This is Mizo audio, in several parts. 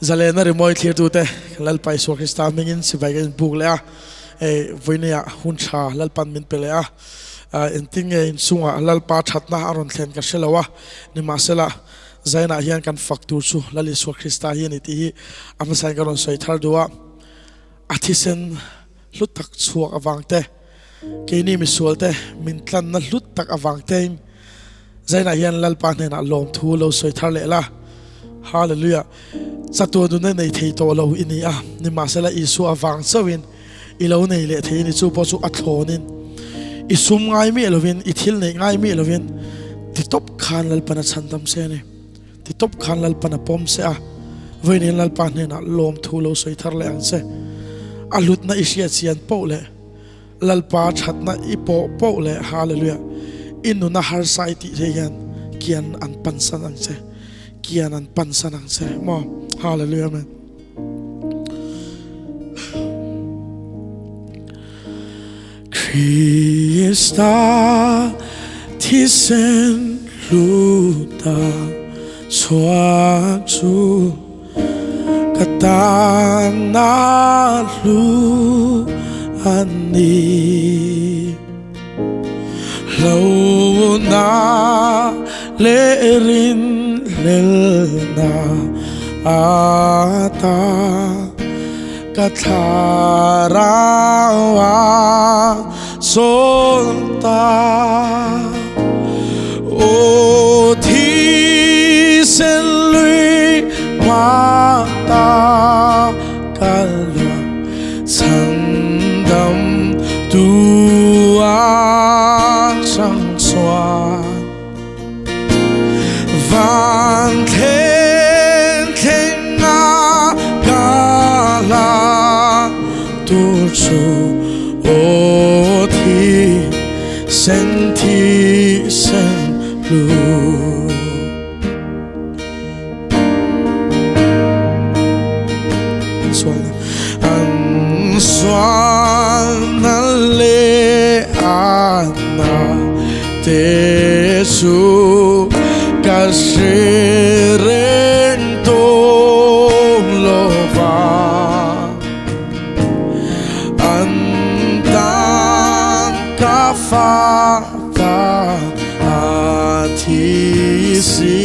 Zalena rimawi thlirtute Lalpa Isua Krista hmingin sipai kan inbuk leh a, hei vawinia hun tha Lalpan min pe leh a, engtin nge inchungah Lalpa thatna a rawn thlen ka hre lo a, nimahsela Zainah hian kan fak tur chu Lal Isua Krista hi a ni tih hi a hmasain ka rawn sawi thar duh a, a thisen hlu tak chhuak avang te, keini misual te min tlanna hlu tak avang tein Zainah hian Lalpa hnenah lawmthu lo sawi thar leh la. Hallelujah! Chatuan nuna nei thei tawh lo i ni a, nimahsela Isua avang chauhin i lo nei leh thei a ni. Chu pawh chu a thlawnin i sum ngai miah lovin, i thil neih ngai miah lovin ti tawp khan Lalpan a chhandam che a ni. Ti tawp khan Lalpan a pawm che a, vawiin Lalpa hnenah lawmthu lo sawi thar leh ang che. A hlutna i hriat chian poh leh Lalpa thatna i pawh poh leh Hallelujah i nuna harsa i tih thei hian kian an pansan ang che, kian an pansan ang che maw Hallelujah Amen. Krista thisen hluta chhuak chu ka tana hlu a ni. Hlauhna leh rinhlelhna ata ka thlarau a sawn ta. Aw thisen lui hma ta ka luang chhandam tu a chang chuan van thleng thleng a ka hla tur chu aw thi sen thi sen hlu. An sualna leh atna te chu ka hre reng tawh lo va. An tan ka fata a thi si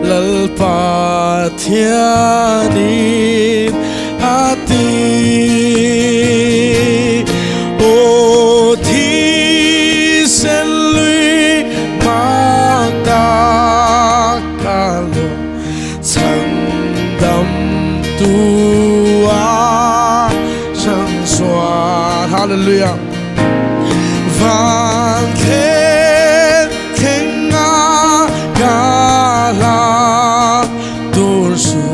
Lalpa Pathianin a ti. Aw thisen lui mak tak ka lung Chhandamtu a chang chuan Hallelujah Van thleng thleng a ka hla tur chu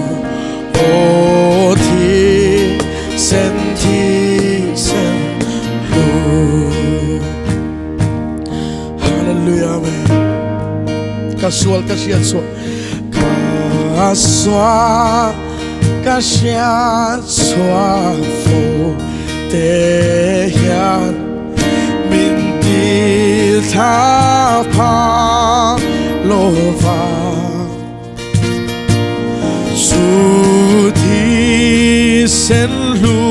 aw thi sen thi sen hlu Hallelujah Amen Ka sual ka hriat sual Ka sual ka hriat chhuah fo te hian min ti thla phang lo vang. Chu thi sen hlu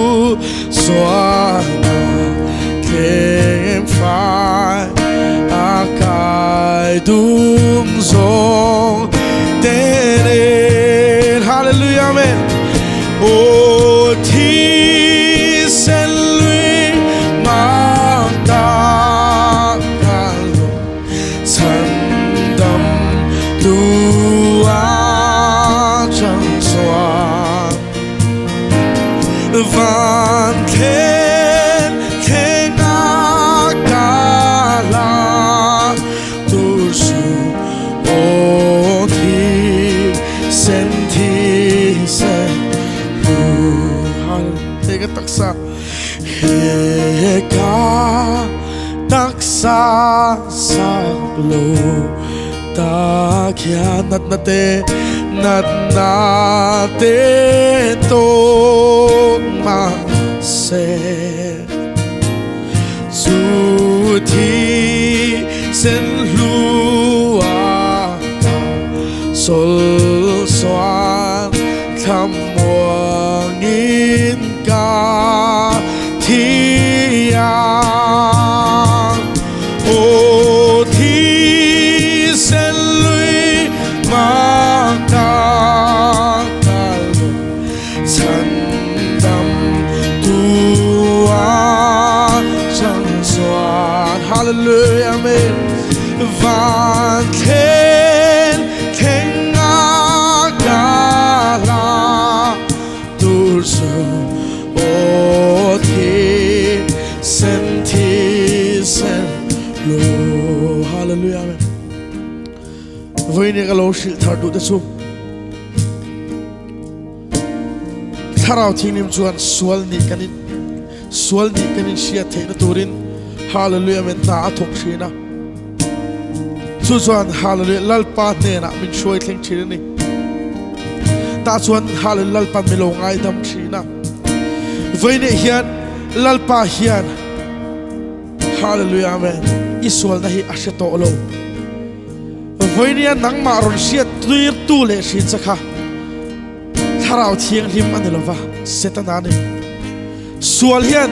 suana tlem fai a kai dum zawng te nen. Hallelujah amen. O thi sen lui mang ta ka lung chhandam tu a chang chuan van thleng thleng a ka hla tur su aw thi sen thi sen hlu hal he ka taksa he ka taksa sak lo tak hian natna te natna te tawk mahse Chu thi sen hlu a ka sol suan thlarau. Thlamuangin ka thi ang. Aw thisen lui maka kal chhandam tua chang chuan. Hallelujah, amen. Van thlen thleng a ka hla tur chu aw thisen thisen lu. Hallelujah, amen. Vawiin ka lo hrilh thar duh te chu Thlarau Thianghlim chuan sual nih kan in sual nih kan in hriat theihna turin Hallelujah amen hna a thawk thin a. Chu chuan Hallelujah Lalpa hnenah min hruai thleng thin a ni. Tah chuan Hallelujah Lalpan min lo ngaidam thin a. Vawiinah hian Lalpa hian Hallelujah amen i sualna hi a hre tawh lo. Vawinia nangmah rawn hriat tirtu leh hrin che kha Thlarau Thianghlim a ni lova, Setana a ni. Sual hian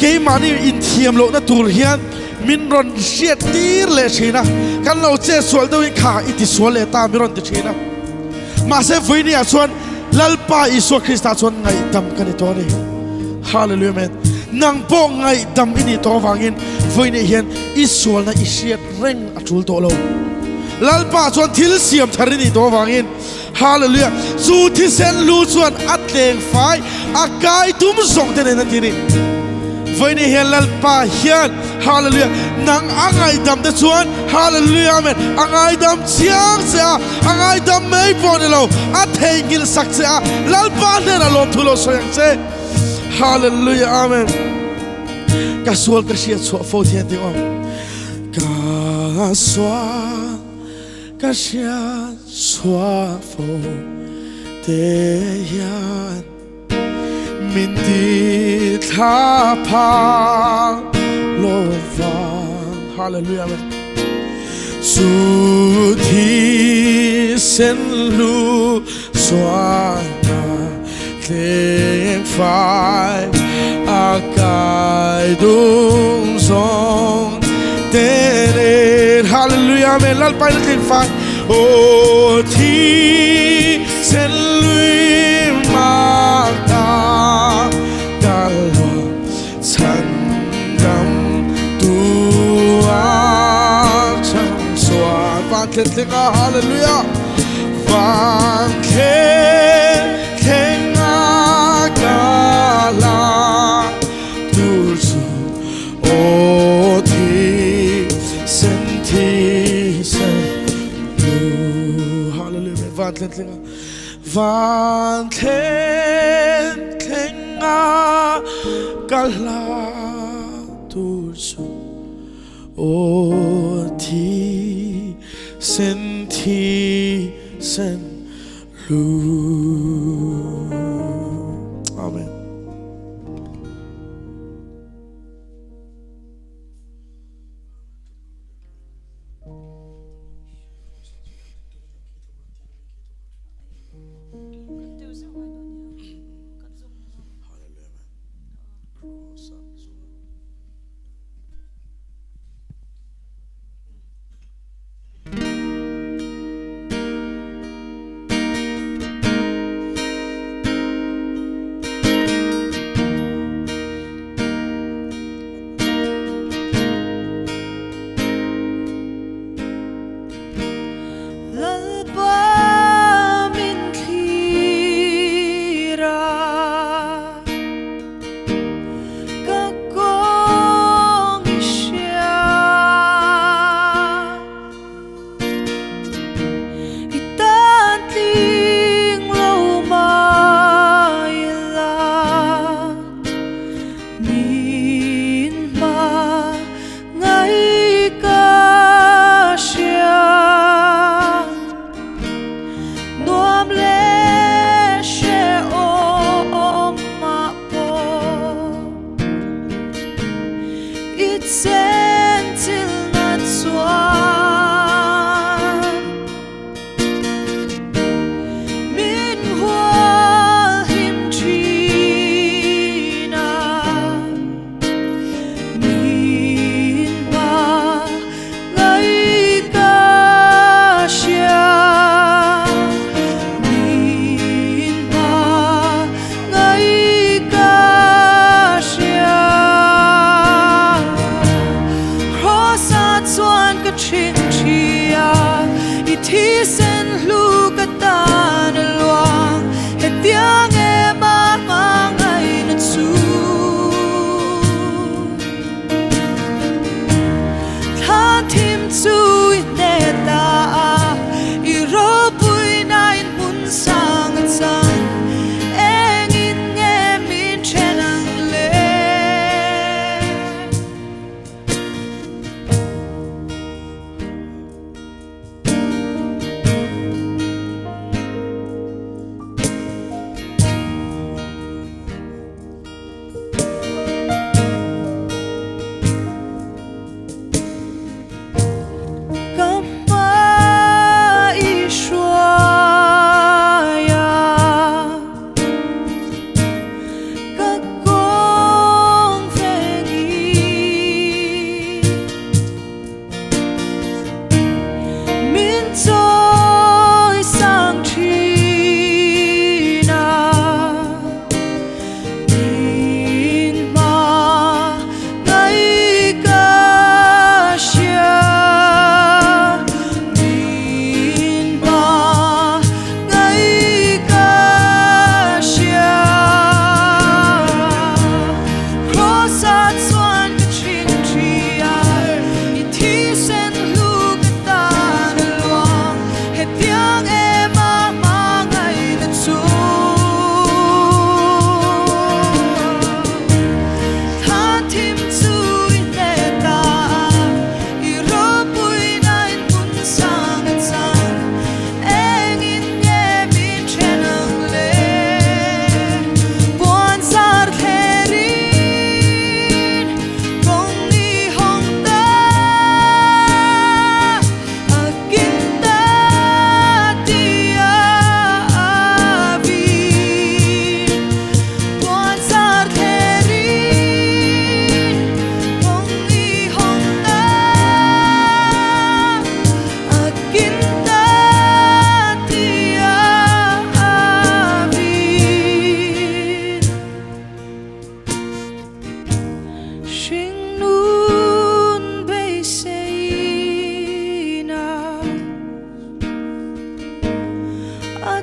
keimahni inthiam lohna tur hian min rawn hriat tir leh thin a, kan lo che sual deuhin kha i ti sual leh ta min rawn ti thin a. Mahse vawinia chuan Lalpa Isua Krista chuan ngaihdam ka ni tawh a ni. Hallelujah amen. Nang pawh ngaihdam i nih tawh avangin vawinia hian i sualna i hriat reng a tul tawh lo. Lalpa chuan thil siam thar i nih tawh avangin Hallelujah! Chu thisen lu chuan a tleng fai, a kai tum zawng te nen a ti ni. Vawiin hian Lalpa hian Hallelujah! Nang a ngaihdam te chuan Hallelujah! Amen! A ngaidam chiang che a, a ngaidam mai pawh ni lo, a theihnghilh sak che a, Lalpa hnenah lawmthu lo sawi ang che. Hallelujah! Amen! Ka sual ka hriat chhuah fo thian tih awm. Ka sual ka hriat chhuah fo te hian min ti thla phang lo vang. Hallelujah, amen. Chu thi sen lu chuan ta tleng fai a kai dung zawng te nen. Hallelujah, amen. Lalpa in a tleng fai o thi sen lui mak ta ka lua chhan dam tu a chang chuan van thlen thleng a. Hallelujah, van thlen thleng a ka la tur chu aw thi sen thi sen tu. Hallelujah, van thlen thleng a, van thlen thleng a ka hla tur chu aw thi sen thi sen lu. Amen.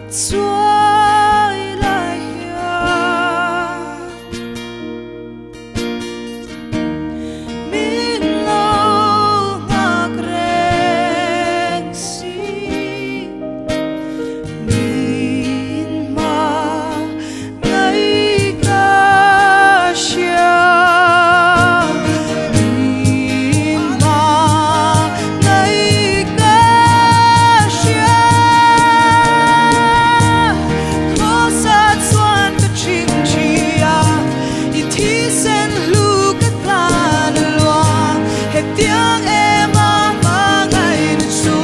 chuai lai hian min lo nghak reng si. Min hma ngaih ka hria, min hma ngaih ka hria. Cross-a chuan ka chingchi a, i thisen hlu ka tlan a luang, hetiang em a hmangaihna chu.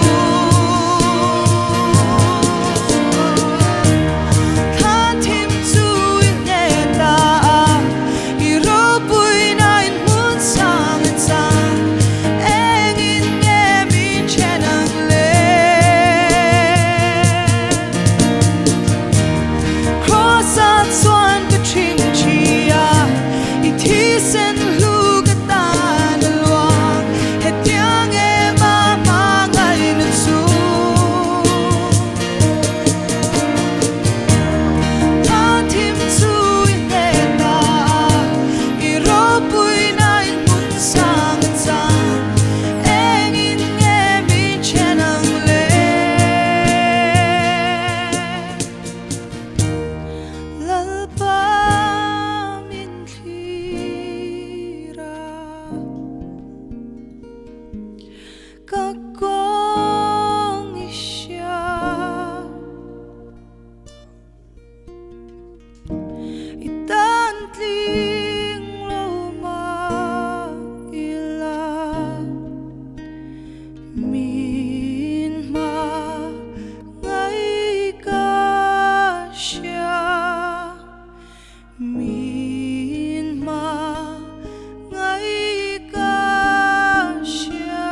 Thlan thim chu i hne ta a, i ropuina in hmun sang a chang, engin nge min then ang le? Cross-a chuan ka chingchi a, i thisen hlu ka tan a luang, hetiang em a hmangaihna chu. Thlan thim chu i hne ta a, i ropuina in hmun sang a chang, engin nge min then ang le? Lalpa min thlir a, ka kawng i hria. I tan tling lo mah ila, min hma ngaih ka hria, min hma ngaih ka hria.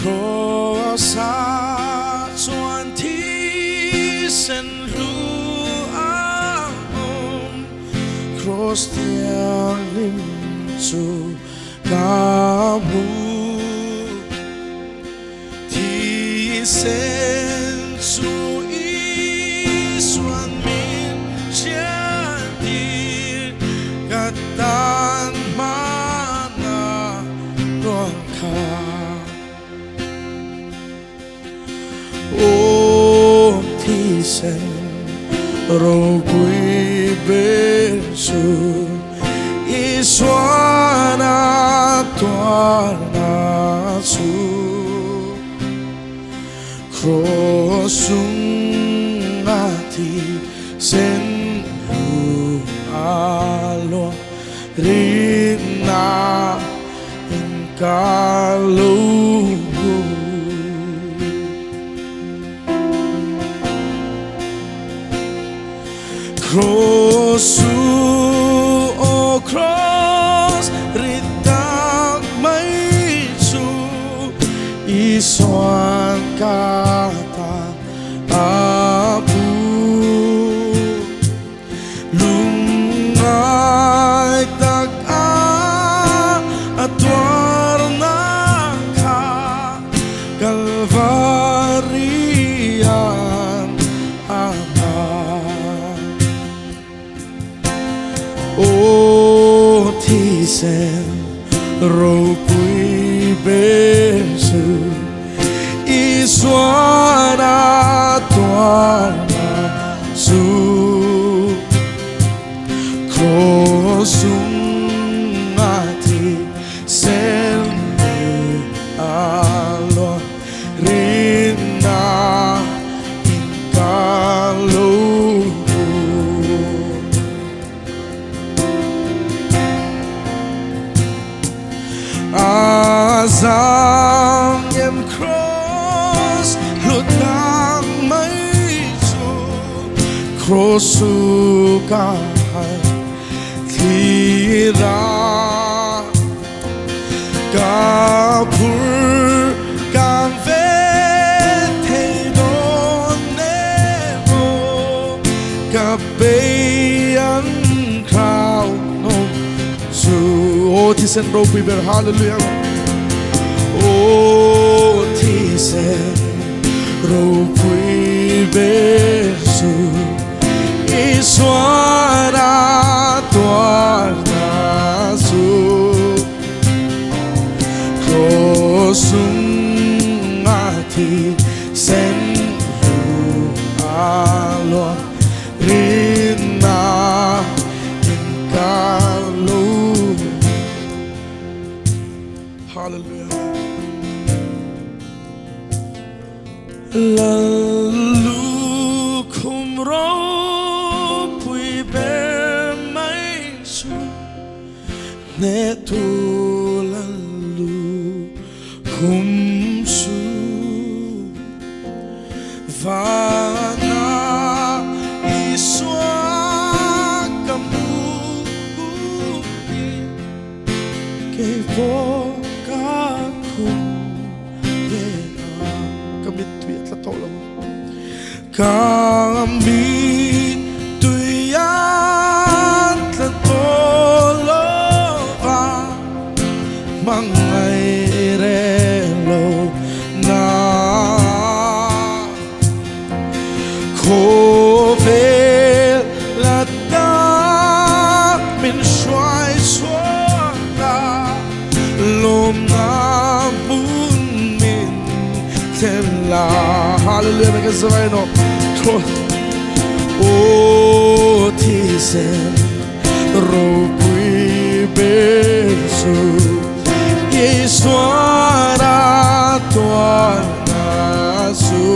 Cross-a chuan thisen hlu a awm, Cross thianghlim chu ka hmu, thisen chu Isuan min hriattir, ka tan hmana ruang kha. Aw thisen ropui ber chu Isuan a tuarna chu, Cross chunga thisen hlu a luang, rinna in ka lo hmu. Cross chu aw cross rit tak mai chu Isuan ka tan a pu, lungngai tak a a tuarna kha Kalvarian a hman. Aw thisen ropui ber chu Isuan a tuarna chu, Cross chunga thisen hlu a luang, rinna in ka lo hmu. A zang em cross hlut tak mai chu, Cross chu ka han thlir a, ka phur kang ve thei dawn emaw, ka bei ang kha. Aw thisen ropui ber Hallelujah Aw thisen ropui ber chu Isua ra tuar ta chu Cross-ung a thisen hlu a luang Rinna inkar lo. Hallelujah. Lallu khum ropui ber mai chu Hnehtu Lallu khum chu Vana Isua ka hmuh hi kei pawh ka khum ve a. Ka mittui a tla tawh lo. Ka mittui a tla tawh lo va. Hmangaih reng lo na Khawvel la tak min hruai chhuak a, lawmna hmun min thlen la. Hallelujah, ka zavai no. Aw thisen Ropui ber chu Isua ra tuarna chu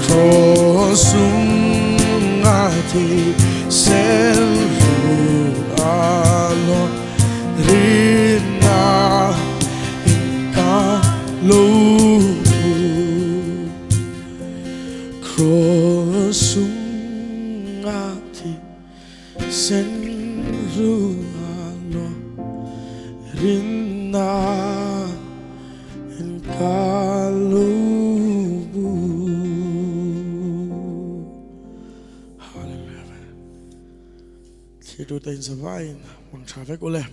Cross chunga thisen hlu a luang rinna in ka lo hmu. Cross chunga thi sen hlu a luang rinna in ka lo bu. Hallelujah. Thlir tu te in zavaiin mang tha vek ule.